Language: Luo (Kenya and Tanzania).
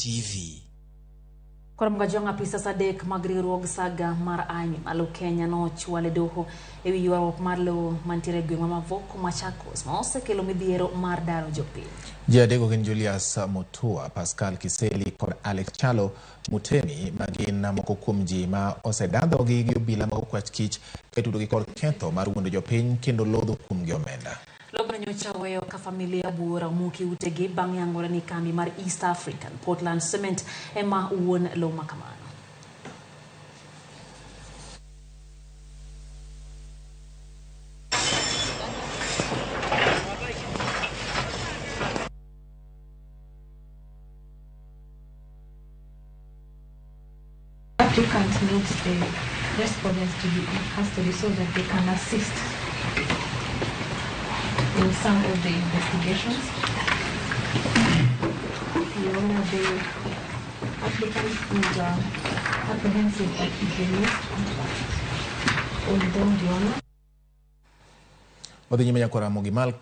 TV. Koro Mgajwang' apisas adek mag riwruog saga mar Army malo Kenya nochwal e doho e wi ywaruok mar lowo mantiere e gweng' ma Mavoko, Machakos ma osekelo midhiero mar daro jopiny. Ji adekgo gin Julius Mutua, Pascal Kiseli kod Alex Chalo Mutemi ma gin moko kuom ji ma osedadhogi gi obila mag okwach kich ka itudogi kod ketho mar wuondo jopiny kendo lodho kuomgi omenda. Lobno nyocha oweyo ka familia buora omuki utegi bang' yangore ni kambi mar East African Portland Cement ema wuon lowo ma kamano. Applicant needs the respondents to be in custody so that they can assist in some of the investigations. Your Honor, the applicant is apprehensive that he's released on bond, Your Honor. Wadhi nyime nyakora Ramogi Malki.